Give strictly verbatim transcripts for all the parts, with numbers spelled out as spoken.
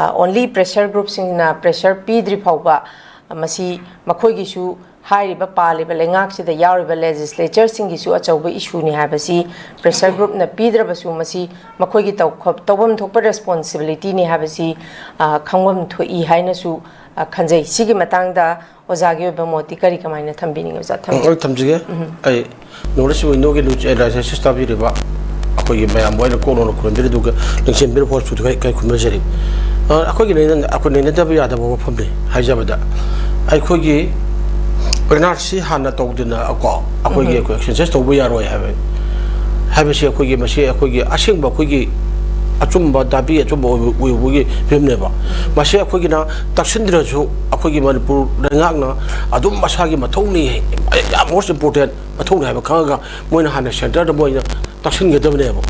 Only pressure ꯒ꯭ꯔꯨꯞꯁꯤꯡꯅ pressure ꯄꯤꯗ꯭ꯔꯤ ꯐꯥꯎꯕ ꯃꯁꯤ ꯃꯈꯣꯏꯒꯤꯁꯨ, ꯍꯥꯏꯔꯤꯕ ꯄꯥꯜꯂꯤꯕ ꯂꯩꯉꯥꯛꯁꯤꯗ ꯌꯥꯎꯔꯤꯕ ꯂꯦꯖꯤꯁꯂꯦꯆꯔꯁꯤꯡꯒꯤꯁꯨ ꯑꯆꯧꯕ ꯏꯁꯨꯅꯤ ꯍꯥꯏꯕꯁꯤ, ꯄ꯭ꯔꯦꯁꯔ ꯒ꯭ꯔꯨꯞꯅ ꯄꯤꯗ꯭ꯔꯕꯁꯨ ꯃꯁꯤ ꯃꯈꯣꯏꯒꯤ ꯇꯧꯈ-, ꯇꯧꯐꯝ ꯊꯣꯛꯄ ꯔꯦꯁꯄꯣꯟꯁꯤꯕꯤꯂꯤꯇꯤꯅꯤ ꯍꯥꯏꯕꯁꯤ, ꯑ, ꯈꯪꯐꯝ ꯊꯣꯛꯏ ꯍꯥꯏꯅꯁꯨ, ꯑ, ꯈꯟꯖꯩ꯫ ꯁꯤꯒꯤ ꯃꯇꯥꯡꯗ ꯑꯣꯖꯥꯒꯤ ꯑꯣꯏꯕ ꯃꯣꯠꯇꯤ ꯀꯔꯤ, ꯀꯃꯥꯏꯅ ꯊꯝꯕꯤꯅꯤꯡꯉꯤ ꯑꯣꯖꯥ? ꯊꯝꯕꯤꯌꯨ꯫ ꯑꯩ ꯊꯝꯖꯒꯦ꯫ ꯑꯩ ꯅꯣꯂꯦꯖ ꯋꯤꯟꯗꯣꯒꯤ ꯂꯨ-, ꯑꯦ, ꯂꯥꯏꯁꯦꯟꯁ ꯇꯥꯕꯤꯔꯤꯕ ꯑꯩꯈꯣꯏꯒꯤ ꯃꯌꯥꯝꯕꯨ ꯑꯩꯅ ꯀꯣꯛ ꯂꯥꯎꯅ ꯈꯨꯔꯨꯝꯖꯔꯤ, ꯑꯗꯨꯒ ꯂꯤꯡꯁꯦꯝꯕꯤꯔ ꯐꯣꯔꯁꯄꯨꯁꯨ ꯀꯩ, ꯀꯩ ꯈꯨꯔꯨꯝꯖꯔꯤ꯫ ꯑ, ꯑꯩꯈꯣꯏꯒꯤ ꯅꯩꯅ-, ꯑꯩꯈꯣꯏ ꯅꯩꯅꯗꯕ ꯌꯥꯗꯕ ꯋꯥꯐꯝꯅꯤ ꯍꯥꯏꯖꯕꯗ, ꯑꯩꯈꯣꯏꯒꯤ ꯑꯦꯟ ꯑꯥꯔ ꯁꯤ ꯍꯥꯟꯅ ꯇꯧꯗꯅ ꯀꯣ, ꯑꯩꯈꯣꯏꯒꯤ, ꯑꯩꯈꯣꯏ ꯁꯦꯟꯁꯁ ꯇꯧꯕ ꯌꯥꯔꯣꯏ ꯍꯥꯏꯕ, ꯍꯥꯏꯕꯁꯤ ꯑꯩꯈꯣꯏꯒꯤ, ꯃꯁꯤ ꯑꯩꯈꯣꯏꯒꯤ ꯑꯁꯦꯡꯕ ꯑꯩꯈꯣꯏꯒꯤ ꯑꯆꯨꯝꯕ ꯗꯥꯕꯤ, ꯑꯆꯨꯝꯕ ꯑꯣꯏꯕ, ꯑꯣꯏꯕꯒꯤ ꯐꯤꯕꯝꯅꯦꯕ꯫ ꯃꯁꯤ ꯑꯩꯈꯣꯏꯒꯤꯅ ꯇꯛꯁꯤꯟꯗ꯭ꯔꯁꯨ ꯑꯩꯈꯣꯏꯒꯤ ꯃꯅꯤꯄꯨꯔ ꯂꯩꯉꯥꯛꯅ ꯑꯗꯨꯝ ꯃꯁꯥꯒꯤ ꯃꯊꯧꯅꯤ, ꯌꯥꯝ most important ꯃꯊꯧꯅꯤ ꯍꯥꯏꯕ ꯈꯪꯉꯒ ꯃꯣꯏꯅ ꯍꯥꯟꯅ ꯁꯦꯟꯇꯔꯗ ꯃꯣꯏꯅ ꯇꯛꯁꯤꯟꯒꯗꯕꯅꯦꯕ꯫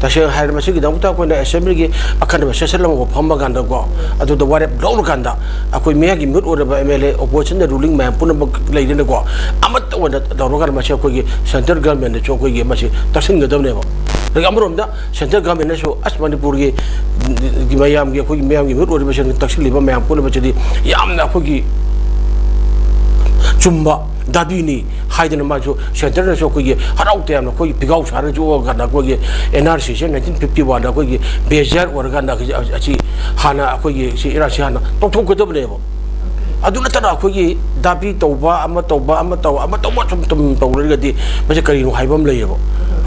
ꯇꯁꯦꯡꯅ ꯍꯥꯏꯔꯕ ꯃꯁꯤꯒꯤꯗꯃꯛꯇ ꯑꯩꯈꯣꯏꯅ ꯑꯦꯁꯦꯝꯕ꯭ꯂꯤꯒꯤ ꯑꯈꯟꯅꯕ ꯁꯦꯁꯟ ꯑꯃ ꯐꯝꯕ ꯀꯥꯟꯗꯀꯣ, ꯑꯗꯨꯗ ꯋꯥꯔꯦꯞ ꯂꯧꯔꯀꯥꯟꯗ ꯑꯩꯈꯣꯏ ꯃꯌꯥꯝꯒꯤ ꯃꯤꯍꯨꯠ ꯑꯣꯏꯔꯕ ꯑꯦꯝ ꯑꯦꯜ ꯑꯦ, ꯑꯣꯄꯣꯖꯤꯁꯟꯗ ꯔꯨꯂꯤꯡ ꯃꯌꯥꯝ ꯄꯨꯝꯅꯃꯛ ꯂꯩꯔꯦꯅꯀꯣ, ꯑꯃꯠꯇ ꯑꯣꯏꯅ ꯇꯧꯔꯀꯥꯟꯗ ꯃꯁꯤ ꯑꯩꯈꯣꯏꯒꯤ ꯁꯦꯟꯇ꯭ꯔꯦꯜ ꯒꯚꯔꯟꯃꯦꯟꯠꯅꯁꯨ ꯑꯩꯈꯣꯏꯒꯤ ꯃꯁꯤ ꯇꯛꯁꯤꯟꯒꯗꯕꯅꯦꯕ꯫ ꯑꯗꯒꯤ ꯑꯃꯔꯣꯝꯗ ꯁꯦꯟꯇ꯭ꯔꯦꯜ ꯒꯚꯔꯟꯃꯦꯟꯠꯅꯁꯨ ꯑꯁ ꯃꯅꯤꯄꯨꯔꯒꯤ ꯃꯌꯥꯝꯒꯤ, ꯑꯩꯈꯣꯏꯒꯤ ꯃꯌꯥꯝꯒꯤ ꯃꯤꯍꯨꯠ ꯑꯣꯏꯔꯤꯕꯁꯤꯡ ꯇꯛꯁꯤꯜꯂꯤꯕ ꯃꯌꯥꯝ ꯄꯨꯝꯅꯃꯛꯁꯤꯗꯤ ꯌꯥꯝꯅ ꯑꯩꯈꯣꯏꯒꯤ ꯆꯨꯝꯕ ꯗꯥꯕꯤꯅꯤ ꯍꯥꯏꯗꯅ ꯃꯥꯁꯨ ꯁꯦꯟꯇꯔꯅꯁꯨ ꯑꯩꯈꯣꯏꯒꯤ ꯍꯔꯥꯎ ꯇꯌꯥꯝꯅ ꯑꯩꯈꯣꯏꯒꯤ ꯐꯤꯒꯥꯎ ꯁꯥꯔꯒ ꯆꯣꯛꯑꯀꯥꯟꯗ ꯑꯩꯈꯣꯏꯒꯤ ꯑꯦꯟ ꯑꯥꯔ ꯁꯤꯁꯦ ꯅꯥꯏꯟꯇꯤꯟ ꯐꯤꯐꯇꯤ ꯋꯥꯟꯗ ꯑꯩꯈꯣꯏꯒꯤ ꯕꯦꯖꯥꯔ ꯑꯣꯏꯔꯀꯥꯟꯗ ꯑꯩꯈꯣꯏ ꯑꯁꯤ ꯍꯥꯟꯅ ꯑꯩꯈꯣꯏꯒꯤ ꯁꯤ ꯑꯦꯟ ꯑꯥꯔ ꯁꯤ ꯍꯥꯟꯅ ꯇꯧꯊꯣꯛꯀꯗꯕꯅꯦꯕ꯫ ꯑꯗꯨ ꯅꯠꯇꯅ ꯑꯩꯈꯣꯏꯒꯤ ꯗꯥꯕꯤ ꯇꯧꯕ, ꯑꯃ ꯇꯧꯕ, ꯑꯃ ꯇꯧꯕ, ꯑꯃ ꯇꯧꯕ ꯁꯨꯝ ꯁꯨꯝ ꯇꯧꯔꯒꯗꯤ ꯃꯁꯤ ꯀꯔꯤꯅꯣ ꯍꯥꯏꯕ ꯑꯃ ꯂꯩꯌꯦꯕ꯫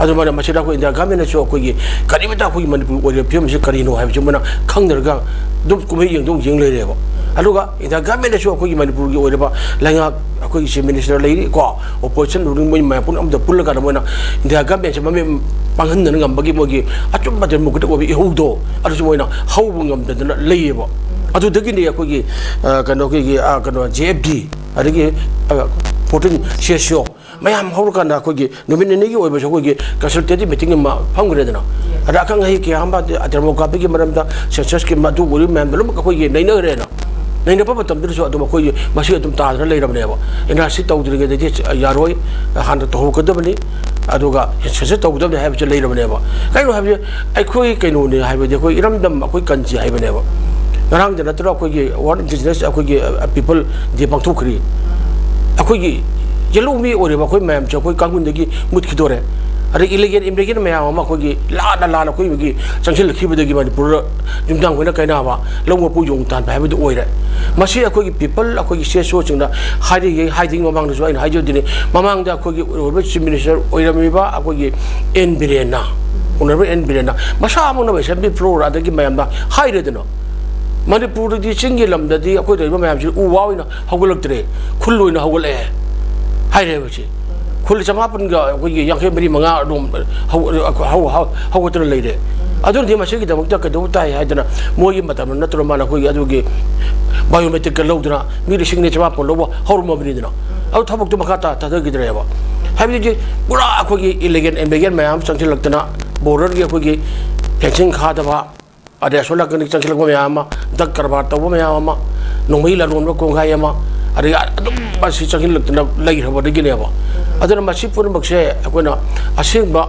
ꯑꯗꯨꯃꯥꯏꯅ ꯃꯁꯤꯗ ꯑꯩꯈꯣꯏ ꯏꯟꯗꯤꯌꯥ ꯒꯚꯔꯟꯃꯦꯟꯠꯅꯁꯨ ꯑꯩꯈꯣꯏꯒꯤ ꯀꯔꯤꯃꯠꯇ ꯑꯩꯈꯣꯏꯒꯤ ꯃꯅꯤꯄꯨꯔꯒꯤ ꯑꯣꯏꯔꯤꯕ ꯐꯤꯕꯝꯁꯤ ꯀꯔꯤꯅꯣ ꯍꯥꯏꯕꯁꯤ ꯃꯣꯏꯅ ꯈꯪꯗ꯭ꯔꯒ ꯑꯗꯨꯝ ꯀꯨꯝꯍꯩ ꯌꯦꯡꯗꯧ ꯌꯦꯡ ꯂꯩꯔꯦꯕ꯫ ꯑꯗꯨꯒ ꯏꯟꯗꯤꯌꯥ ꯒꯚꯔꯟꯃꯦꯟꯠꯅꯁꯨ ꯑꯩꯈꯣꯏꯒꯤ ꯃꯅꯤꯄꯨꯔꯒꯤ ꯑꯣꯏꯔꯤꯕ ꯂꯩꯉꯥꯛ, ꯑꯩꯈꯣꯏꯒꯤ ꯆꯤꯐ ꯃꯤꯅꯤꯁꯇꯔ ꯂꯩꯔꯤ ꯀꯣ, ꯑꯣꯄꯣꯖꯤꯁꯟ ꯔꯨꯂꯤꯡ ꯃꯣꯏ ꯃꯌꯥꯝ ꯄꯨꯝꯅꯃꯛ ꯑꯝꯇ ꯄꯨꯜꯂꯀꯥꯟꯗ ꯃꯣꯏꯅ ꯏꯟꯗꯤꯌꯥ ꯒꯚꯔꯟꯃꯦꯟꯠꯁꯦ ꯃꯃꯤꯠ ꯄꯥꯡꯍꯟꯗꯅ ꯉꯝꯕꯒꯤ ꯃꯣꯏꯒꯤ ꯑꯆꯨꯝꯕ ꯗꯦꯃꯣꯀ꯭ꯔꯦꯇꯤꯛ ꯑꯣꯏꯕ ꯏꯍꯧꯗꯣ ꯑꯗꯨꯁꯨ ꯃꯣꯏꯅ ꯍꯧꯕ ꯉꯝꯗꯗꯅ ꯂꯩꯌꯦꯕ꯫ ꯑꯗꯨꯗꯒꯤꯅꯤ ꯑꯩꯈꯣꯏꯒꯤ, ꯑ, ꯀꯩꯅꯣ, ꯑꯩꯈꯣꯏꯒꯤ, ꯑ, ꯀꯩꯅꯣ, ꯖꯦ ꯑꯦꯐ ꯗꯤ, ꯑꯗꯒꯤ, ꯑ, ꯐꯣꯔꯇꯤꯟ ꯁꯤ ꯑꯦꯁ ꯁꯤ ꯑꯣ ꯃꯌꯥꯝ ꯍꯧꯔꯀꯥꯟꯗ ꯑꯩꯈꯣꯏꯒꯤ ꯅꯨꯃꯤꯠ ꯅꯤꯅꯤꯒꯤ ꯑꯣꯏꯕꯁꯨ ꯑꯩꯈꯣꯏꯒꯤ ꯀꯟꯁꯜꯇꯦꯇꯤꯚ ꯃꯤꯇꯤꯡ ꯑꯃ ꯐꯝꯈ꯭ꯔꯦꯗꯅ꯫ ꯑꯗ ꯑꯈꯪ ꯑꯍꯩ ꯀꯌꯥ ꯑꯃ, ꯗꯦꯃꯣꯒ꯭ꯔꯥꯐꯤꯒꯤ ꯃꯔꯝꯗ, ꯁꯦꯟꯁꯁꯀꯤ ꯃꯗꯨ ꯑꯣꯏꯔꯤꯕ ꯃꯌꯥꯝꯗꯣ ꯂꯣꯏꯅꯃꯛ ꯑꯩꯈꯣꯏꯒꯤ ꯅꯩꯅꯈ꯭ꯔꯦꯅ꯫ ꯅꯩꯅꯕ ꯃꯇꯝꯗꯨꯗꯁꯨ ꯑꯗꯨꯝ ꯑꯩꯈꯣꯏꯒꯤ ꯃꯁꯤ ꯑꯗꯨꯝ ꯇꯥꯗꯅ ꯂꯩꯔꯕꯅꯦꯕ꯫ ꯑꯦꯟ ꯑꯥꯔ ꯁꯤ ꯇꯧꯗ꯭ꯔꯤꯉꯩꯗꯗꯤ ꯌꯥꯔꯣꯏ, ꯍꯥꯟꯅ ꯇꯧꯍꯧꯒꯗꯕꯅꯤ, ꯑꯗꯨꯒ ꯁꯦꯟꯁꯁ ꯇꯧꯒꯗꯕꯅꯤ ꯍꯥꯏꯕꯁꯨ ꯂꯩꯔꯕꯅꯦꯕ꯫ ꯀꯩꯅꯣ ꯍꯥꯏꯕꯁꯦ, ꯑꯩꯈꯣꯏ ꯀꯩꯅꯣꯅꯤ ꯍꯥꯏꯕꯗꯤ ꯑꯩꯈꯣꯏ ꯏꯔꯝꯗꯝ, ꯑꯩꯈꯣꯏ ꯀꯟꯇ꯭ꯔꯤ ꯍꯥꯏꯕꯅꯦꯕ꯫ ꯉꯔꯥꯡꯗ ꯅꯠꯇ꯭ꯔꯣ ꯑꯩꯈꯣꯏꯒꯤ World Indigenous ꯑꯩꯈꯣꯏꯒꯤ People Day ꯄꯥꯡꯊꯣꯛꯈ꯭ꯔꯤ? ꯑꯩꯈꯣꯏꯒꯤ ꯌꯦꯜꯍꯧꯃꯤ ꯑꯣꯏꯔꯤꯕ ꯑꯩꯈꯣꯏ ꯃꯌꯥꯝꯁꯦ ꯑꯩꯈꯣꯏ ꯀꯥꯡꯒꯨꯟꯗꯒꯤ ꯃꯨꯠꯈꯤꯗꯣꯔꯦ꯫ ꯑꯗꯩ ꯏꯂꯤꯒꯦꯟ ꯏꯃꯤꯒ꯭ꯔꯦꯟ ꯃꯌꯥꯝ ꯑꯃ ꯑꯩꯈꯣꯏꯒꯤ ꯂꯥꯟꯅ ꯂꯥꯟꯅ ꯑꯩꯈꯣꯏꯒꯤ ꯆꯪꯁꯤꯜꯂꯛꯈꯤꯕꯗꯒꯤ ꯃꯅꯤꯄꯨꯔꯗ ꯌꯨꯝꯊꯥꯡ ꯑꯣꯏꯅ ꯀꯥꯏꯅꯕ, ꯂꯧ ꯃꯄꯨ ꯌꯣꯡ ꯇꯥꯟꯕ ꯍꯥꯏꯕꯗꯨ ꯑꯣꯏꯔꯦ꯫ ꯃꯁꯤ ꯑꯩꯈꯣꯏꯒꯤ People, ꯑꯩꯈꯣꯏꯒꯤ ꯁꯤ ꯑꯦꯁ ꯑꯣꯁꯤꯡꯅ ꯍꯥꯏꯔꯤꯉꯩ, ꯍꯥꯏꯗ꯭ꯔꯤꯉꯩ ꯃꯃꯥꯡꯗꯁꯨ ꯑꯩꯅ ꯍꯥꯏꯖꯗꯣꯏꯅꯤ, ꯃꯃꯥꯡꯗ ꯑꯩꯈꯣꯏꯒꯤ ꯑꯣꯏꯔꯤꯕ ꯆꯤꯐ ꯃꯤꯅꯤꯁꯇꯔ ꯑꯣꯏꯔꯝꯃꯤꯕ ꯑꯩꯈꯣꯏꯒꯤ ꯑꯦꯟ ꯕꯤꯔꯦꯟꯅ, ꯑꯣꯅꯔꯦꯕꯜ ꯑꯦꯟ ꯕꯤꯔꯦꯟꯅ ꯃꯁꯥꯃꯛꯅ ꯑꯦꯁꯦꯝꯕ꯭ꯂꯤ ꯐ꯭ꯂꯣꯔ ꯑꯗꯒꯤ ꯃꯌꯥꯝꯗ ꯍꯥꯏꯔꯦꯗꯅ, ꯃꯅꯤꯄꯨꯔꯗꯗꯤ ꯆꯤꯡꯒꯤ ꯂꯝꯗꯗꯤ ꯑꯩꯈꯣꯏ ꯂꯩꯔꯤꯕ ꯃꯌꯥꯝꯁꯤ ꯎ ꯋꯥ ꯑꯣꯏꯅ ꯍꯧꯒꯠꯂꯛꯇ꯭ꯔꯦ, ꯈꯨꯜ ꯑꯣꯏꯅ ꯍꯧꯒꯠꯂꯛꯑꯦ ꯍꯥꯏꯔꯦꯕ꯫ ꯁꯤ ꯈꯨꯜ ꯆꯃꯥꯄꯟꯒ ꯑꯩꯈꯣꯏꯒꯤ ꯌꯥꯡꯈꯩ ꯃꯔꯤ ꯃꯉꯥ ꯑꯗꯨꯝ ꯍꯧ-, ꯍꯧ-, ꯍꯧ-, ꯍꯧꯒꯠꯇꯅ ꯂꯩꯔꯦ꯫ ꯑꯗꯨꯅꯗꯤ ꯃꯁꯤꯒꯤꯗꯃꯛꯇ ꯀꯩꯗꯧꯕ ꯇꯥꯏ ꯍꯥꯏꯗꯅ, ꯃꯣꯏꯒꯤ ꯃꯇꯝꯗ ꯅꯠꯇ꯭ꯔꯣ ꯃꯥꯅ ꯑꯩꯈꯣꯏꯒꯤ ꯑꯗꯨꯒꯤ ꯕꯥꯏꯑꯣꯃꯦꯇ꯭ꯔꯤꯛꯀ ꯂꯧꯗꯅ ꯃꯤ ꯂꯤꯁꯤꯡ ꯑꯅꯤ ꯆꯃꯥꯄꯟ ꯂꯧꯕ ꯍꯧꯔꯝꯃꯕꯅꯤꯗꯅ꯫ ꯑꯗꯨ ꯊꯕꯛꯇꯨ ꯃꯈꯥ ꯇꯥ-, ꯊꯥꯗꯈꯤꯗ꯭ꯔꯦꯕ꯫ ꯍꯥꯏꯕꯗꯤ ꯄꯨꯔꯥ ꯑꯩꯈꯣꯏꯒꯤ ꯏꯂꯤꯒꯦꯟ ꯏꯃꯤꯒ꯭ꯔꯦꯟ ꯃꯌꯥꯝ ꯆꯪꯁꯤꯜꯂꯛꯇꯅ, ꯕꯣꯔꯗꯔꯒꯤ ꯑꯩꯈꯣꯏꯒꯤ ꯐꯦꯟꯁꯤꯡ ꯈꯥꯗꯕ, ꯑꯗꯩ ꯑꯁꯣꯝ ꯅꯥꯀꯟꯗꯒꯤ ꯆꯪꯁꯤꯜꯂꯛꯄ ꯃꯌꯥꯝ ꯑꯃ, ꯗ꯭ꯔꯒ ꯀꯔꯕꯥꯔ ꯇꯧꯕ ꯃꯌꯥꯝ ꯑꯃ, ꯅꯣꯡꯃꯩ ꯂꯂꯣꯟꯕ ꯀꯣꯡꯒꯥꯏ ꯑꯃ, ꯑꯗꯒꯤ ꯑꯗꯨꯝ ꯃꯁꯤ ꯆꯪꯁꯤꯜꯂꯛꯇꯅ ꯂꯩꯈ꯭ꯔꯕꯗꯒꯤꯅꯦꯕ꯫ ꯑꯗꯨꯅ ꯃꯁꯤ ꯄꯨꯝꯅꯃꯛꯁꯦ ꯑꯩꯈꯣꯏꯅ ꯑꯁꯦꯡꯕ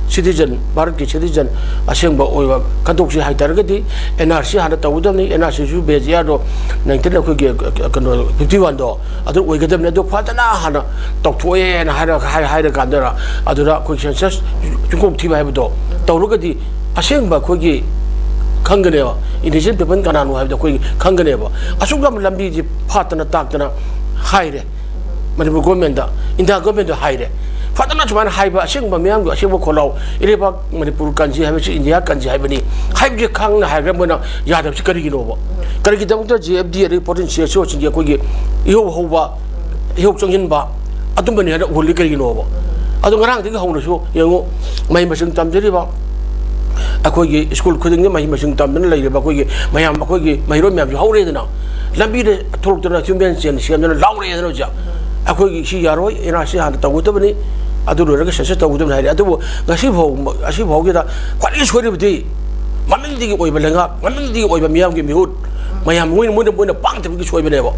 ꯁꯤꯇꯤꯖꯟ, ꯚꯥꯔꯠꯀꯤ ꯁꯤꯇꯤꯖꯟ ꯑꯁꯦꯡꯕ ꯑꯣꯏꯕ ꯈꯟꯗꯣꯛꯁꯤ ꯍꯥꯏꯇꯥꯔꯒꯗꯤ, ꯑꯦꯟ ꯑꯥꯔ ꯁꯤ ꯍꯥꯟꯅ ꯇꯧꯒꯗꯕꯅꯤ꯫ ꯑꯦꯟ ꯑꯥꯔ ꯁꯤꯁꯨ ꯕꯦꯁ ꯏꯌꯥꯔꯗꯣ ꯅꯥꯏꯟꯇꯤꯟ, ꯑꯩꯈꯣꯏꯒꯤ, ꯀꯩꯅꯣ, ꯐꯤꯐꯇꯤ ꯋꯥꯟꯗꯣ ꯑꯗꯨ ꯑꯣꯏꯒꯗꯕꯅꯤ꯫ ꯑꯗꯨ ꯐꯖꯅ ꯍꯥꯟꯅ ꯇꯧꯊꯣꯛꯑꯦꯅ ꯍꯥꯏꯔ-, ꯍꯥꯏ-, ꯍꯥꯏꯔꯀꯥꯟꯗ ꯑꯗꯨꯗ ꯑꯩꯈꯣꯏ ꯁꯦꯟꯁꯁ ꯆꯨꯡꯀꯣꯛ ꯊꯤꯕ ꯍꯥꯏꯕꯗꯣ ꯇꯧꯔꯒꯗꯤ ꯑꯁꯦꯡꯕ ꯑꯩꯈꯣꯏꯒꯤ ꯈꯪꯒꯅꯦꯕ, ꯏꯟꯗꯤꯖꯤꯅꯁ ꯄꯤꯄꯜ ꯀꯅꯥꯅꯣ ꯍꯥꯏꯕꯗꯣ ꯑꯩꯈꯣꯏ ꯈꯪꯒꯅꯦꯕ꯫ ꯑꯁꯨꯛ ꯌꯥꯝꯕ ꯂꯝꯕꯤꯁꯤ ꯐꯥꯠꯇꯅ ꯇꯥꯛꯇꯅ ꯍꯥꯏꯔꯦ, ꯃꯅꯤꯄꯨꯔ ꯒꯣꯔꯃꯦꯟꯗ, ꯏꯟꯗꯤꯌꯥ ꯒꯣꯔꯃꯦꯟꯗ ꯍꯥꯏꯔꯦ꯫ ꯐꯖꯅ ꯁꯨꯃꯥꯏꯅ ꯍꯥꯏꯕ, ꯑꯁꯦꯡꯕ ꯃꯤꯌꯥꯝꯒꯤ ꯑꯁꯦꯡꯕ ꯈꯣꯜꯂꯥꯎ, ꯏꯔꯩꯕꯥꯛ ꯃꯅꯤꯄꯨꯔ ꯀꯟꯁꯤ ꯍꯥꯏꯕꯁꯤ ꯏꯟꯗꯤꯌꯥ ꯀꯟꯁꯤ ꯍꯥꯏꯕꯅꯤ ꯍꯥꯏꯕꯁꯦ ꯈꯪꯅ ꯍꯥꯏꯈ꯭ꯔꯦ꯫ ꯃꯣꯏꯅ ꯌꯥꯗꯕꯁꯤ ꯀꯔꯤꯒꯤꯅꯣꯕ? ꯀꯔꯤꯒꯤꯗꯃꯛꯇ ꯖꯦ ꯑꯦꯐ ꯗꯤ ꯑꯗꯒꯤ ꯐꯣꯔꯇꯤꯟ ꯁꯤ ꯑꯦꯁ ꯑꯣꯁꯤꯡꯒꯤ ꯑꯩꯈꯣꯏꯒꯤ ꯏꯍꯧ ꯍꯧꯕ, ꯏꯍꯧ ꯆꯪꯁꯤꯟꯕ ꯑꯗꯨꯝꯕꯅꯤ ꯍꯥꯏꯅ ꯎꯍꯜꯂꯤ ꯀꯔꯤꯒꯤꯅꯣꯕ? ꯑꯗꯣ ꯉꯔꯥꯡꯗꯒꯤ ꯍꯧꯅꯁꯨ ꯌꯦꯡꯉꯨ, ꯃꯍꯩ ꯃꯁꯤꯡ ꯇꯝꯖꯔꯤꯕ ꯑꯩꯈꯣꯏꯒꯤ ꯁ꯭ꯀꯨꯜ ꯈꯨꯗꯤꯡꯒꯤ ꯃꯍꯩ ꯃꯁꯤꯡ ꯇꯝꯗꯨꯅ ꯂꯩꯔꯤꯕ ꯑꯩꯈꯣꯏꯒꯤ ꯃꯌꯥꯝ, ꯑꯩꯈꯣꯏꯒꯤ ꯃꯍꯩꯔꯣꯏ ꯃꯌꯥꯝꯁꯨ ꯍꯧꯔꯦꯗꯅ, ꯂꯝꯕꯤꯗ ꯊꯣꯛꯂꯛꯇꯅ ꯍ꯭ꯌꯨꯃꯦꯟ ꯆꯦꯟ ꯁꯦꯝꯗꯅ ꯂꯥꯎꯔꯛꯑꯦꯗꯅ ꯍꯧꯖꯤꯛ꯫ ꯑꯩꯈꯣꯏꯒꯤ ꯁꯤ ꯌꯥꯔꯣꯏ, ꯑꯦꯟ ꯑꯥꯔ ꯁꯤ ꯍꯥꯟꯅ ꯇꯧꯒꯗꯕꯅꯤ, ꯑꯗꯨ ꯂꯣꯏꯔꯒ ꯁꯦꯟꯁꯁ ꯇꯧꯒꯗꯕꯅꯤ ꯍꯥꯏꯔꯦ꯫ ꯑꯗꯨꯕꯨ ꯉꯁꯤ ꯐꯥꯎ, ꯉꯁꯤ ꯐꯥꯎꯒꯤꯗ ꯈ꯭ꯋꯥꯏꯗꯒꯤ ꯁꯣꯏꯔꯤꯕꯗꯤ ꯃꯃꯤꯡꯗꯒꯤ ꯑꯣꯏꯕ ꯂꯩꯉꯥꯛ, ꯃꯃꯤꯡꯗꯒꯤ ꯑꯣꯏꯕ ꯃꯤꯌꯥꯝꯒꯤ ꯃꯤꯍꯨꯠ ꯃꯌꯥꯝ, ꯃꯣꯏꯅ, ꯃꯣꯏꯅ, ꯃꯣꯏꯅ ꯄꯥꯡꯗꯕꯒꯤ ꯁꯣꯏꯕꯅꯦꯕ꯫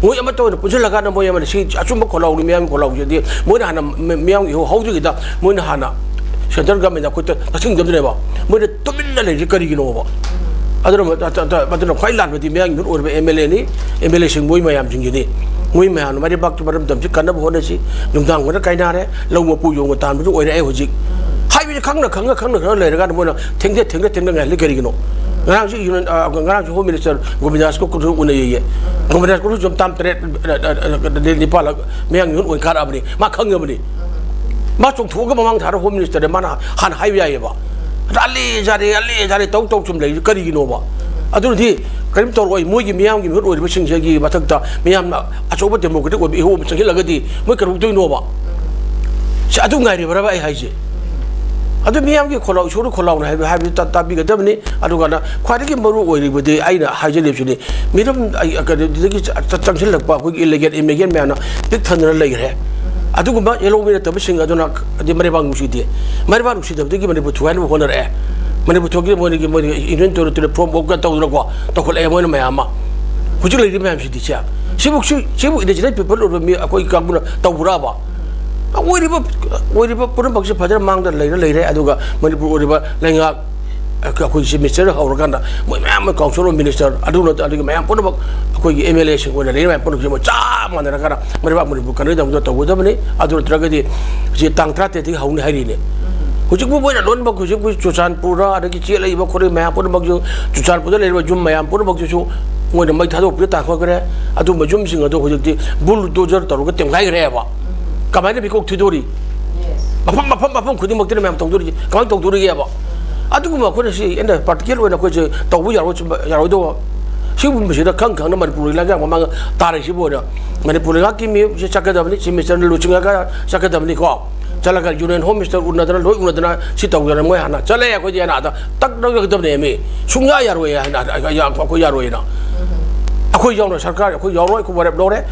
ꯃꯣꯏ ꯑꯃꯠꯇ ꯑꯣꯏꯅ ꯄꯨꯟꯁꯤꯜꯂꯀꯥꯟꯗ ꯃꯣꯏ ꯑꯃꯅ ꯁꯤ ꯑꯆꯨꯝꯕ ꯈꯣꯜꯂꯥꯎꯅꯤ, ꯃꯤꯌꯥꯝꯒꯤ ꯈꯣꯜꯂꯥꯎꯁꯤꯗꯤ ꯃꯣꯏꯅ ꯍꯥꯟꯅ ꯃꯤ-, ꯃꯤꯌꯥꯝꯒꯤ ꯏꯍꯧ ꯍꯧꯗ꯭ꯔꯤꯉꯩꯗ ꯃꯣꯏꯅ ꯍꯥꯟꯅ ꯁꯦꯟꯇ꯭ꯔꯦꯜ ꯒꯃꯦꯟꯗ ꯑꯩꯈꯣꯏꯗ ꯇꯛꯁꯤꯟꯒꯗꯕꯅꯦꯕ꯫ ꯃꯣꯏꯅ ꯇꯨꯃꯤꯟꯅ ꯂꯩꯔꯤꯁꯦ ꯀꯔꯤꯒꯤꯅꯣꯕ? ꯑꯗꯨꯅ, ꯑꯗꯨꯅ ꯈ꯭ꯋꯥꯏ ꯂꯥꯟꯕꯗꯤ ꯃꯌꯥꯡꯒꯤ ꯃꯤꯍꯨꯠ ꯑꯣꯏꯔꯤꯕ ꯑꯦꯝ ꯑꯦꯜ ꯑꯦꯅꯤ, ꯑꯦꯝ ꯑꯦꯜ ꯑꯦꯁꯤꯡ ꯃꯣꯏ ꯃꯌꯥꯝꯁꯤꯡꯁꯤꯅꯤ꯫ ꯃꯣꯏ ꯃꯌꯥꯝꯅ ꯃꯔꯩꯕꯥꯛꯀꯤ ꯃꯔꯝꯗꯝꯁꯤ ꯀꯟꯅꯕ ꯍꯣꯠꯅꯁꯤ꯫ ꯅꯨꯡꯗꯥꯡ ꯑꯣꯏꯅ ꯀꯥꯏꯅꯔꯦ, ꯂꯧ ꯃꯄꯨ ꯌꯣꯡꯕ ꯇꯥꯟꯕꯗꯨ ꯑꯣꯏꯔꯛꯑꯦ ꯍꯧꯖꯤꯛ꯫ ꯍꯥꯏꯕꯗꯤ ꯈꯪꯅ ꯈꯪꯅ, ꯈꯪꯅ ꯈꯪꯅ ꯂꯩꯔꯀꯥꯟꯗ ꯃꯣꯏꯅ ꯊꯦꯡꯊ ꯊꯦꯡꯊ ꯊꯦꯡꯊ ꯉꯥꯏꯍꯜꯂꯤ ꯀꯔꯤꯒꯤꯅꯣ? ꯉꯔꯥꯡꯁꯨ ꯌꯨꯅꯤꯌꯟ, ꯑ, ꯉꯔꯥꯡꯁꯨ ꯍꯣꯝ ꯃꯤꯅꯤꯁꯇꯔ ꯒꯣꯕꯤꯟꯗꯥꯁ ꯀꯣ-, ꯀꯣ-, ꯎꯅꯩꯌꯦ꯫ ꯒꯣꯕꯤꯟꯗꯥꯁ ꯀꯣ ꯁꯨꯝ ꯇꯥꯝ ꯇꯔꯦꯠ, ꯑ, ꯑ, ꯑ, ꯅꯤꯄꯥꯜꯂꯛ ꯃꯌꯥꯡ ꯌꯨꯅꯤꯌꯟ ꯑꯣꯏꯅ ꯀꯥꯔꯛꯑꯕꯅꯤ꯫ ꯃꯥ ꯈꯪꯉꯕꯅꯤ꯫ ꯃꯥ ꯆꯣꯡꯊꯣꯛꯑꯒ ꯃꯃꯥꯡ ꯊꯥꯗ ꯍꯣꯝ ꯃꯤꯅꯤꯁꯇꯔꯗ ꯃꯥꯅ ꯍꯥꯟꯅ ꯍꯥꯏꯕ ꯌꯥꯏꯌꯦꯕ꯫ ꯑꯗ ꯑꯂꯦ ꯖꯥꯔꯦ, ꯑꯂꯦ ꯖꯥꯔꯦ ꯇꯧ ꯇꯧ ꯁꯨꯝ ꯂꯩꯔꯤ ꯀꯔꯤꯒꯤꯅꯣꯕ? ꯑꯗꯨꯅꯗꯤ ꯀꯔꯤꯝ ꯇꯧꯔꯛꯑꯣꯏ꯫ ꯃꯣꯏꯒꯤ ꯃꯤꯌꯥꯝꯒꯤ ꯃꯤꯍꯨꯠ ꯑꯣꯏꯔꯤꯕꯁꯤꯡꯁꯤꯒꯤ ꯃꯊꯛꯇ ꯃꯤꯌꯥꯝꯅ ꯑꯆꯧꯕ ꯗꯦꯃꯣꯀ꯭ꯔꯦꯇꯤꯛ ꯑꯣꯏꯕ ꯏꯍꯧ ꯑꯃ ꯆꯪꯁꯤꯜꯂꯒꯗꯤ ꯃꯣꯏ ꯀꯩꯗꯧꯗꯣꯏꯅꯣꯕ? ꯁꯤ ꯑꯗꯨ ꯉꯥꯏꯔꯤꯕ꯭ꯔꯕ ꯑꯩ ꯍꯥꯏꯁꯦ? ꯑꯗꯨ ꯃꯤꯌꯥꯝꯒꯤ ꯈꯣꯜꯂꯥꯎ, ꯏꯁꯣꯔꯒꯤ ꯈꯣꯜꯂꯥꯎꯅ ꯍꯥꯏꯕ, ꯍꯥꯏꯕꯗꯨ ꯇꯥ-, ꯇꯥꯕꯤꯒꯗꯕꯅꯤ꯫ ꯑꯗꯨꯒ ꯈ꯭ꯋꯥꯏꯗꯒꯤ ꯃꯔꯨ ꯑꯣꯏꯔꯤꯕꯗꯤ ꯑꯩꯅ ꯍꯥꯏꯖꯔꯤꯕꯁꯤꯅꯤ, ꯃꯤꯔꯝ, ꯑꯩ, ꯀꯩꯅꯣꯗꯒꯤ ꯆ-, ꯆ-, ꯆꯪꯁꯤꯜꯂꯛꯄ ꯑꯩꯈꯣꯏꯒꯤ ꯏꯂꯤꯒꯦꯟ ꯏꯃꯤꯒ꯭ꯔꯦꯟ ꯃꯌꯥꯝꯅ ꯄꯤꯛ ꯊꯟꯗꯨꯅ ꯂꯩꯈ꯭ꯔꯦ꯫ ꯑꯗꯨꯒꯨꯝꯕ ꯌꯦꯜꯍꯧꯃꯤ ꯅꯠꯇꯕꯁꯤꯡ ꯑꯗꯨꯅ ꯑꯗꯤ ꯃꯔꯩꯕꯥꯛ ꯅꯨꯡꯁꯤꯗꯦ꯫ ꯃꯔꯩꯕꯥꯛ ꯅꯨꯡꯁꯤꯗꯕꯗꯒꯤ ꯃꯅꯤꯄꯨꯔ ꯊꯨꯒꯥꯏꯅꯕ ꯍꯣꯠꯅꯔꯛꯑꯦ꯫ ꯃꯅꯤꯄꯨꯔ ꯊꯣꯛꯈꯤꯕ ꯃꯣꯏꯒꯤ, ꯃꯣꯏꯒꯤ ꯏꯟꯗꯤꯌꯟ ꯇꯦꯔꯤꯇꯣꯔꯤ ꯐꯣꯔꯝ ꯑꯣꯐ ꯇꯧꯗꯅꯀꯣ, ꯇꯧꯈꯠꯂꯛꯑꯦ ꯃꯣꯏꯅ ꯃꯌꯥꯝ ꯑꯃ꯫ ꯍꯧꯖꯤꯛ ꯂꯩꯔꯤꯕ ꯃꯌꯥꯝꯁꯤꯗꯤ ꯁꯦ, ꯁꯤꯕꯨ, ꯁꯤ, ꯁꯤꯕꯨ ꯏꯟꯗꯤꯖꯤꯅꯁ ꯄꯤꯄꯜ ꯑꯣꯏꯕ ꯃꯤ ꯑꯩꯈꯣꯏ ꯀꯥꯡꯕꯨꯅ ꯇꯧꯕ꯭ꯔꯥꯕ? ꯑꯣꯏꯔꯤꯕ, ꯑꯣꯏꯔꯤꯕ ꯄꯨꯝꯅꯃꯛꯁꯦ ꯐꯖꯅ ꯃꯥꯡꯗ ꯂꯩꯔ ꯂꯩꯔꯦ꯫ ꯑꯗꯨꯒ ꯃꯅꯤꯄꯨꯔ ꯑꯣꯏꯔꯤꯕ ꯂꯩꯉꯥꯛ, ꯑꯩꯈꯣꯏ ꯆꯤꯐ ꯃꯤꯅꯤꯁꯇꯔ ꯍꯧꯔꯀꯥꯟꯗ ꯃꯣꯏ ꯃꯌꯥꯝ ꯑꯃ ꯀꯥꯎꯟꯁꯤꯜ ꯑꯣꯐ ꯃꯤꯅꯤꯁꯇꯔ, ꯑꯗꯨ ꯅꯠꯇ ꯑꯗꯒꯤ ꯃꯌꯥꯝ ꯄꯨꯝꯅꯃꯛ ꯑꯩꯈꯣꯏꯒꯤ ꯑꯦꯝ ꯑꯦꯜ ꯑꯦꯁꯤꯡ ꯑꯣꯏꯅ ꯂꯩꯔꯤ ꯃꯌꯥꯝ ꯄꯨꯝꯅꯃꯛꯁꯦ ꯃꯣꯏ ꯆꯞ ꯃꯥꯟꯅꯔꯀꯥꯟꯗ ꯃꯔꯩꯕꯥꯛ ꯃꯅꯤꯄꯨꯔ ꯀꯟꯅꯗꯕꯗꯣ ꯇꯧꯒꯗꯕꯅꯤ꯫ ꯑꯗꯨ ꯅꯠꯇ꯭ꯔꯒꯗꯤ ꯁꯤ ꯇꯥꯡ ꯇꯔꯥꯇꯔꯦꯠꯇꯒꯤ ꯍꯧꯅꯤ ꯍꯥꯏꯔꯤꯅꯦ꯫ ꯍꯧꯖꯤꯛꯄꯨ ꯃꯣꯏꯅ ꯂꯣꯏꯅꯃꯛ ꯍꯧꯖꯤꯛꯄꯨ ꯆꯨꯔꯆꯥꯟꯄꯨꯔꯗ ꯑꯗꯒꯤ ꯆꯦꯜꯂꯛꯏꯕ ꯈꯣꯠꯂꯛꯏꯕ ꯃꯌꯥꯝ ꯄꯨꯝꯅꯃꯛꯁꯨ ꯆꯨꯔꯆꯥꯟꯄꯨꯔꯗ ꯂꯩꯔꯤꯕ ꯌꯨꯝ ꯃꯌꯥꯝ ꯄꯨꯝꯅꯃꯛꯁꯤꯁꯨ ꯃꯣꯏꯅ ꯃꯩ ꯊꯥꯗꯣꯛꯄꯤꯔ ꯇꯥꯟꯊꯣꯛꯈ꯭ꯔꯦ꯫ ꯑꯗꯨꯝꯕ ꯌꯨꯝꯁꯤꯡ ꯑꯗꯣ ꯍꯧꯖꯤꯛꯇꯤ ꯕꯨꯜꯗꯣꯖꯔ ꯇꯧꯔꯒ ꯇꯦꯝꯒꯥꯏꯈ꯭ꯔꯦꯕ꯫ ꯀꯃꯥꯏꯅ ꯃꯤꯀꯣꯛ ꯊꯤꯗꯣꯔꯤ? ꯃꯐꯝ, ꯃꯐꯝ, ꯃꯐꯝ ꯈꯨꯗꯤꯡꯃꯛꯇꯅ ꯃꯌꯥꯝ ꯇꯧꯗꯣꯔꯤꯁꯦ꯫ ꯀꯃꯥꯏꯅ ꯇꯧꯗꯣꯔꯤꯒꯦꯕ? ꯑꯗꯨꯒꯨꯝꯕ ꯑꯩꯈꯣꯏꯅ ꯁꯤ ꯑꯩꯅ ꯄꯥꯔꯇꯤꯀꯦꯜ ꯑꯣꯏꯅ ꯑꯩꯈꯣꯏꯁꯦ ꯇꯧꯕ ꯌꯥꯔꯣꯏ-, ꯌꯥꯔꯣꯏꯗꯧꯕ ꯁꯤꯒꯨꯝꯕꯁꯤꯗ ꯈꯪ ꯈꯪꯅ ꯃꯅꯤꯄꯨꯔꯒꯤ ꯂꯩꯉꯥꯛ ꯃꯃꯥꯡꯗ ꯇꯥꯔꯤꯁꯤꯕꯨ ꯑꯣꯏꯅ ꯃꯅꯤꯄꯨꯔ ꯂꯩꯉꯥꯛꯀꯤ ꯃꯤꯁꯦ ꯆꯠꯀꯗꯕꯅꯤ, ꯆꯤꯐ ꯃꯤꯅꯤꯁꯇꯔꯅ ꯂꯨꯆꯤꯡꯉꯒ ꯆꯠꯀꯗꯕꯅꯤꯀꯣ꯫ ꯆꯠꯂꯒ ꯌꯨꯅꯤꯌꯟ ꯍꯣꯝ ꯃꯤꯅꯤꯁꯇꯔ ꯎꯅꯗꯅ, ꯂꯣꯏ ꯎꯅꯗꯅ ꯁꯤ ꯇꯧꯗꯅ ꯃꯣꯏ ꯍꯥꯟꯅ ꯆꯠꯂꯦ, ꯑꯩꯈꯣꯏꯗꯤ ꯍꯥꯟꯅ ꯑꯗ ꯇꯛ ꯂꯧꯖꯒꯗꯕꯅꯦ ꯃꯤ꯫ ꯁꯨꯡꯌꯥ ꯌꯥꯔꯣꯏ ꯍꯥꯏꯅ, ꯑꯩꯈꯣꯏ ꯌꯥꯔꯣꯏꯅ꯫ ꯑꯩꯈꯣꯏ ꯌꯥꯎꯅ ꯁꯔꯀꯥꯔ, ꯑꯩꯈꯣꯏ ꯌꯥꯎꯔꯣꯏ, ꯑꯩꯈꯣꯏ ꯋꯥꯔꯦꯞ ꯂꯧꯔꯦ꯫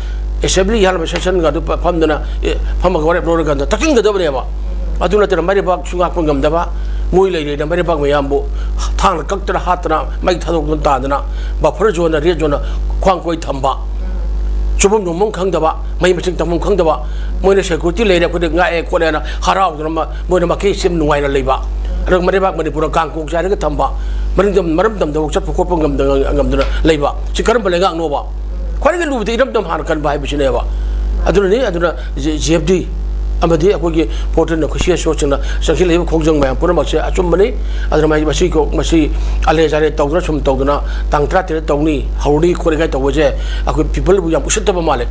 ꯑꯦꯁꯦꯝꯕ꯭ꯂꯤ ꯌꯥꯜꯂꯕ ꯁꯦꯁꯟꯒ ꯑꯗꯨ ꯐꯝꯗꯅ, ꯑꯦ, ꯐꯝꯃꯒ ꯋꯥꯔꯦꯞ ꯂꯧꯔꯀꯥꯟꯗ ꯇꯛꯁꯤꯟꯒꯗꯕꯅꯦꯕ꯫ ꯑꯗꯨ ꯅꯠꯇꯅ ꯃꯔꯩꯕꯥꯛꯁꯨ ꯉꯥꯛꯄ ꯉꯝꯗꯕ, ꯃꯣꯏ ꯂꯩꯔꯦꯅ ꯃꯔꯩꯕꯥꯛ ꯃꯌꯥꯝꯕꯨ ꯊꯥꯡꯅ ꯀꯛꯇꯅ ꯍꯥꯠꯇꯅ ꯃꯩ ꯊꯥꯗꯣꯛꯇꯨꯅ ꯇꯥꯗꯅ ꯕꯐꯔ ꯖꯣꯟꯅ ꯔꯦꯗ ꯖꯣꯟꯅ ꯈ꯭ꯋꯥꯡ ꯀꯣꯏ ꯊꯝꯕ, ꯆꯨꯐꯝ ꯅꯣꯝꯐꯝ ꯈꯪꯗꯕ, ꯃꯍꯩ ꯃꯁꯤꯡ ꯇꯝꯐꯝ ꯈꯪꯗꯕ, ꯃꯣꯏꯅ ꯁꯦꯀ꯭ꯌꯨꯔꯤꯇꯤ ꯂꯩꯔꯦ, ꯑꯩꯈꯣꯏꯗ ꯉꯥꯛꯑꯦ ꯈꯣꯠꯂꯦꯅ ꯍꯔꯥꯎꯗꯅ ꯃ-, ꯃꯣꯏꯅ ꯃꯈꯦ ꯁꯦꯝ ꯅꯨꯡꯉꯥꯏꯅ ꯂꯩꯕ꯫ ꯑꯗꯨꯒ ꯃꯔꯩꯕꯥꯛ ꯃꯅꯤꯄꯨꯔꯅ ꯀꯥꯡ ꯀꯣꯛ ꯆꯥꯏꯔꯒ ꯊꯝꯕ, ꯃꯔꯝꯗꯝ ꯃꯔꯝ ꯗꯝꯗ ꯆꯠꯄ ꯈꯣꯠꯄ ꯉꯝꯗ ꯉꯝꯗꯅ ꯂꯩꯕ ꯁꯤ ꯀꯔꯝꯕ ꯂꯩꯉꯥꯛꯅꯣꯕ? ꯈ꯭ꯋꯥꯏꯗꯒꯤ ꯂꯨꯕꯗꯤ ꯏꯔꯝꯗꯝ ꯍꯥꯟꯅ ꯀꯟꯕ ꯍꯥꯏꯕꯁꯤꯅꯦꯕ꯫ ꯑꯗꯨꯅꯅꯤ꯫ ꯑꯗꯨꯅ ꯖꯦ ꯑꯦꯐ ꯗꯤ ꯑꯃꯗꯤ ꯑꯩꯈꯣꯏꯒꯤ ꯄꯣꯔꯇꯦꯜ ꯑꯩꯈꯣꯏ ꯁꯤ ꯑꯦꯁ ꯑꯣꯁꯤꯡꯅ ꯆꯪꯁꯤꯜꯂꯛꯏꯕ ꯈꯣꯡꯖꯪ ꯃꯌꯥꯝ ꯄꯨꯝꯅꯃꯛꯁꯦ ꯑꯆꯨꯝꯕꯅꯤ꯫ ꯑꯗꯨꯅ ꯃꯁꯤ ꯃꯁꯤ ꯑꯂꯦ ꯖꯥꯔꯦ ꯇꯧꯗꯅ ꯁꯨꯝ ꯇꯧꯗꯅ ꯇꯥꯡ ꯇꯔꯥꯇꯔꯦꯠ ꯇꯧꯅꯤ, ꯍꯧꯔꯅꯤ ꯈꯣꯠꯂꯤ ꯀꯥꯏ ꯇꯧꯕꯁꯦ ꯑꯩꯈꯣꯏ ꯄꯤꯄꯜꯕꯨ ꯌꯥꯝ ꯎꯁꯤꯠꯇꯕ ꯃꯥꯜꯂꯦ,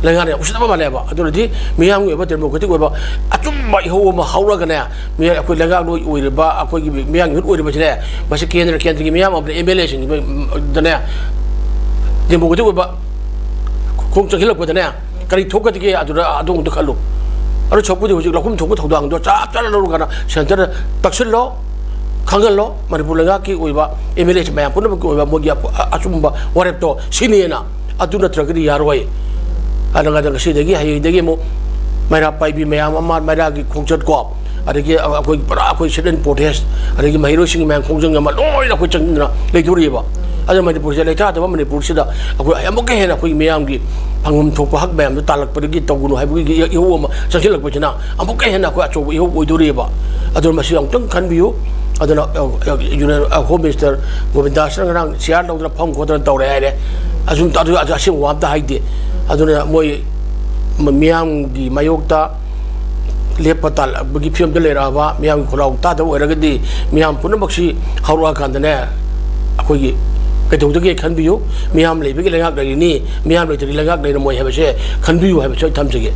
ꯂꯩꯉꯥꯛꯅ ꯌꯥꯝ ꯎꯁꯤꯠꯇꯕ ꯃꯥꯜꯂꯦꯕ꯫ ꯑꯗꯨꯅꯗꯤ ꯃꯤꯌꯥꯝꯒꯤ ꯑꯣꯏꯕ ꯗꯦꯃꯣꯀ꯭ꯔꯦꯇꯤꯛ ꯑꯣꯏꯕ ꯑꯆꯨꯝꯕ ꯏꯍꯧ ꯑꯃ ꯍꯧꯔꯒꯅꯦ, ꯃꯤꯌꯥꯝ ꯑꯩꯈꯣꯏ ꯂꯩꯉꯥꯛꯂꯣꯏ ꯑꯣꯏꯔꯤꯕ ꯑꯩꯈꯣꯏꯒꯤ ꯃꯤꯌꯥꯝꯒꯤ ꯃꯤꯍꯨꯠ ꯑꯣꯏꯔꯤꯕꯁꯤꯅꯦ, ꯃꯁꯤ ꯀꯦꯟꯗ꯭ꯔ ꯀꯦꯟꯗ꯭ꯔꯒꯤ ꯃꯤꯌꯥꯝ ꯑꯃꯗꯤ ꯑꯦꯝ ꯑꯦꯜ ꯑꯦꯁꯤꯡꯗꯅꯦ ꯗꯦꯃꯣꯀ꯭ꯔꯦꯇꯤꯛ ꯑꯣꯏꯕ ꯈꯣꯡ ꯆꯪꯁꯤꯜꯂꯛꯄꯗꯅꯦ ꯀꯔꯤ ꯊꯣꯛꯀꯗꯒꯦ ꯑꯗꯨꯗ ꯑꯗꯣꯝꯗ ꯈꯜꯂꯨ꯫ ꯑꯗꯨ ꯁꯔꯨꯛꯄꯨꯗꯤ ꯍꯧꯖꯤꯛ ꯂꯧꯐꯝ ꯊꯣꯛꯄ ꯊꯧꯗꯥꯡꯗꯣ ꯆꯞ ꯆꯥꯅ ꯂꯧꯔꯀꯥꯟꯗ ꯁꯦꯟꯇꯔꯗ ꯇꯛꯁꯤꯜꯂꯣ, ꯈꯪꯍꯜꯂꯣ꯫ ꯃꯅꯤꯄꯨꯔ ꯂꯩꯉꯥꯛꯀꯤ ꯑꯣꯏꯕ ꯑꯦꯝ ꯑꯦꯜ ꯑꯦꯁꯤ ꯃꯌꯥꯝ ꯄꯨꯝꯅꯃꯛꯀꯤ ꯑꯣꯏꯕ ꯃꯣꯏꯒꯤ ꯑꯄ- ꯑ- ꯑꯆꯨꯝꯕ ꯋꯥꯔꯦꯞꯇꯣ ꯁꯤꯅꯦꯅ꯫ ꯑꯗꯨ ꯅꯠꯇ꯭ꯔꯒꯗꯤ ꯌꯥꯔꯣꯏ꯫ ꯑꯗꯨꯅ ꯉꯁꯤꯗꯒꯤ ꯍꯌꯦꯡꯗꯒꯤ ꯑꯃꯨꯛ ꯃꯩꯔꯥ ꯄꯥꯏꯕꯤ ꯃꯌꯥꯝ ꯑꯃ, ꯃꯩꯔꯥꯒꯤ ꯈꯣꯡꯆꯠ ꯀꯣ, ꯑꯗꯒꯤ ꯑꯩꯈꯣꯏ ꯄꯨꯔꯥ ꯑꯩꯈꯣꯏ ꯁꯤꯠ ꯑꯦꯟ ꯄ꯭ꯔꯣꯇꯦꯁ, ꯑꯗꯒꯤ ꯃꯍꯩꯔꯣꯏꯁꯤꯡꯒꯤ ꯃꯌꯥꯝ ꯈꯣꯡꯖꯪ ꯑꯃ ꯂꯣꯏꯅ ꯑꯩꯈꯣꯏ ꯆꯪꯗꯅ ꯂꯩꯗꯣꯔꯤꯑꯕ꯫ ꯑꯗꯨꯅ ꯃꯅꯤꯄꯨꯔꯁꯦ ꯂꯩꯇꯥꯗꯕ ꯃꯅꯤꯄꯨꯔꯁꯤꯗ ꯑꯩꯈꯣꯏ ꯑꯃꯨꯛꯀ ꯍꯦꯟꯅ ꯑꯩꯈꯣꯏꯒꯤ ꯃꯤꯌꯥꯝꯒꯤ ꯐꯪꯐꯝ ꯊꯣꯛꯄ ꯍꯛ ꯃꯌꯥꯝꯗꯣ ꯇꯥꯜꯂꯛꯄꯗꯒꯤ ꯇꯧꯒꯅꯨ ꯍꯥꯏꯕꯒꯤ ꯏꯍꯧ ꯑꯃ ꯆꯪꯁꯤꯜꯂꯛꯄꯁꯤꯅ ꯑꯃꯨꯛꯀ ꯍꯦꯟꯅ ꯑꯩꯈꯣꯏ ꯑꯆꯧꯕ ꯏꯍꯧ ꯑꯣꯏꯗꯣꯔꯤꯑꯕ꯫ ꯑꯗꯨꯅ ꯃꯁꯤ ꯑꯃꯨꯛꯇꯪ ꯈꯟꯕꯤꯌꯨ꯫ ꯑꯗꯨꯅ ꯍꯣꯝ ꯃꯤꯅꯤꯁꯇꯔ ꯒꯣꯕꯤꯟꯗꯥꯁꯅ ꯉꯔꯥꯡ ꯆꯤꯌꯥꯔ ꯂꯧꯗꯅ ꯐꯝ ꯈꯣꯠꯇꯅ ꯇꯧꯔꯦ ꯍꯥꯏꯔꯦ꯫ ꯑꯁꯨꯝ ꯑꯗꯨ ꯑꯁꯦꯡꯕ ꯋꯥ ꯑꯝꯇ ꯍꯥꯏꯗꯦ꯫ ꯑꯗꯨꯅ ꯃꯣꯏ ꯃꯤꯌꯥꯝꯒꯤ ꯃꯥꯌꯣꯛꯇ ꯂꯦꯞꯄ ꯇꯥꯜꯂꯛꯄꯒꯤ ꯐꯤꯕꯝꯗ ꯂꯩꯔꯛꯑꯕ ꯃꯤꯌꯥꯝꯒꯤ ꯈꯣꯜꯂꯥꯎ ꯇꯥꯗꯕ ꯑꯣꯏꯔꯒꯗꯤ ꯃꯤꯌꯥꯝ ꯄꯨꯝꯅꯃꯛꯁꯤ ꯍꯧꯔꯛꯑꯀꯥꯟꯗꯅꯦ ꯑꯩꯈꯣꯏꯒꯤ ꯀꯩꯗꯧꯗꯒꯦ ꯈꯟꯕꯤꯌꯨ꯫ ꯃꯤꯌꯥꯝ ꯂꯩꯕꯒꯤ ꯂꯩꯉꯥꯛ ꯂꯩꯔꯤꯅꯤ, ꯃꯤꯌꯥꯝ ꯂꯩꯇ꯭ꯔꯗꯤ ꯂꯩꯉꯥꯛ ꯂꯩꯔꯝꯃꯣꯏ ꯍꯥꯏꯕꯁꯦ ꯈꯟꯕꯤꯌꯨ ꯍꯥꯏꯕꯁꯦ ꯑꯩ ꯊꯝꯖꯒꯦ꯫